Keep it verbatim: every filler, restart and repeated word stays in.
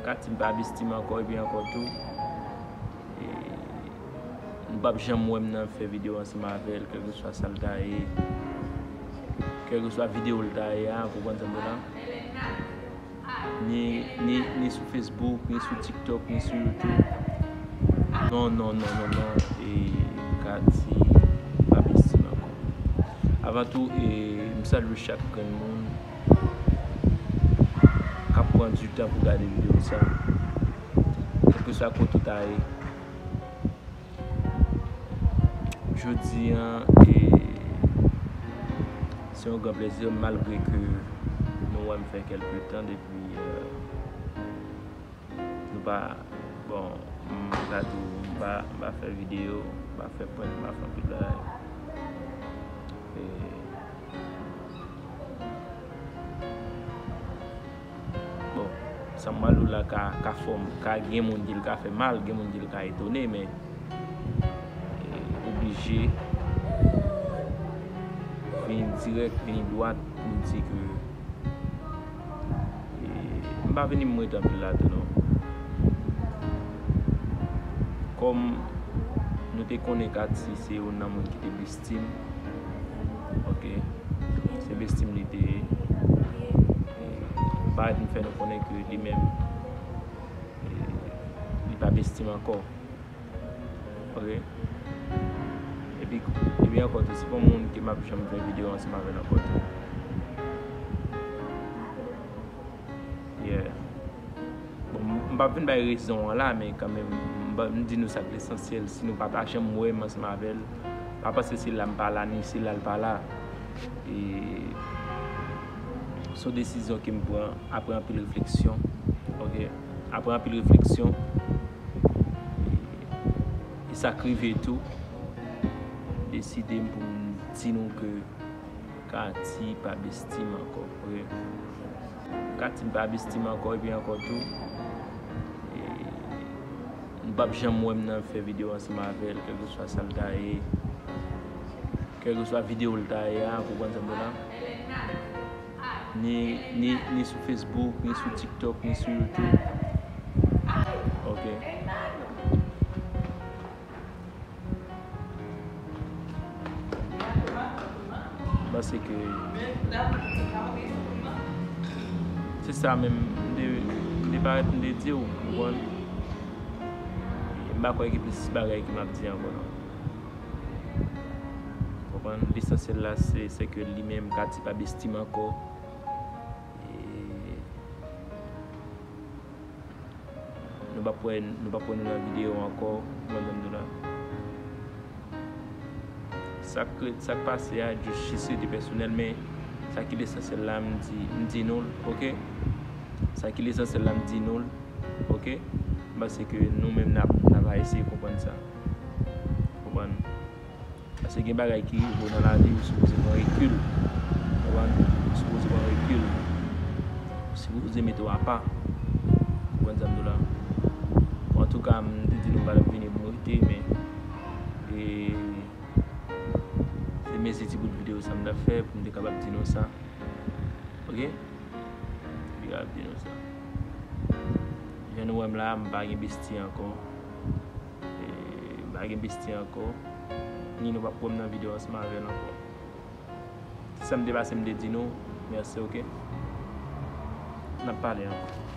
Katy pa besti m ankò, epi ankò tou, e, nou p ap janm wè m nan fè videyo ansanm avè l, kèlkeswa sa l ta ye, kèlkeswa videyo l ta ye a, ou konprann sa m di w la? Ni, ni, ni sou Facebook, ni sou TikTok, ni sou YouTube. Non, non, non, non, non. E Katy pa besti m ankò. Avan tou, e, m salye chak grenn moun k ap pran di tan pou gade videyo sa, kèlkeswa kote w ta ye. Jodi a, e, se yon gran plezi, malgre ke nou wè m fè kèlke tan depi, e, nou pa, bon, m ka di w, m pa, m pa fè videyo, m pa fè prank, m pa fè anpil bagay. E, Bon, sa m pral di w la ka, ka fè m, ka gen moun ki l ka fè mal, gen moun ki l ka etone, men, e, oblije vini dirèk, vini dwat pou m di ke, e, m pa vini m rete anpil ladan non. Kòm nou te konnen Katy se youn nan moun ki te besti m, ok, se besti m li te ye. E, parèt m fè nou konnen ke li menm, e, li pa besti m ankò. Ok. Epi, epi ankò tou, se pa yon moun ke m ap janm fè videyo ansanm avè l ankò tou. Yeah. Bon, m, m p ap vin bay rezon an la, men kanmenm, m, m di nou sa k lesansyèl. Si nou pa ta janm wè m ansanm avè l, pa panse se la m pa la, ni se la l pa la. E, se yon desizyon ke m pran apre anpil refleksyon. Ok? Apre anpil refleksyon, e, e sa k rive tou, m deside m pou m di nou ke Katy pa besti m ankò, ok? Katy pa besti m ankò, epi ankò tou, e, nou p ap janm wè m nan fè videyo ansanm avè l, kèlkeswa sa l ta ye, kèlkeswa videyo l ta ye a, ou konprann sa m di w la? Ni, ni, ni sou Facebook, ni sou TikTok, ni sou YouTube. Ok. M panse ke se sa menm m te, m te parèt m te di w, ou konprann? M pa kwè gen plis bagay ke m ap di ankò non. Konprann? Lesansyèl la, se, se ke li menm, Katy pa besti m ankò. E nou p ap wè, nou p ap wè nou nan videyo ankò, ou konprann sa m di w la? Sa k, sa k pase a, jis, jis rete pèsonèl, men sa ki lesansyèl la, m di, m di nou l, ok? Sa ki lesansyèl la, m di nou l, ok? M panse ke nou menm n ap, n ap eseye konprann sa. Konprann? Paske gen bagay ki rive w nan lavi, ou sipoze pran rekil. Konprann? Ou sipoze pran rekil. Ou sipoze mete w apa. Konprann sa m di w la? Bon, antouka, m te di nou m pa t ap vini pou m rete, men, e, se mezi ti bout videyo sa m t ap fè pou m te kapab di nou sa. Ok? M te kapab di nou sa. Jan nou wè m la, m pa gen besti ankò. E, m pa gen besti ankò. Ni nou p ap wè m nan videyo ansanm avè l ankò. Se sa m te pase m te di nou. Mèsi, ok? N ap pale ankò.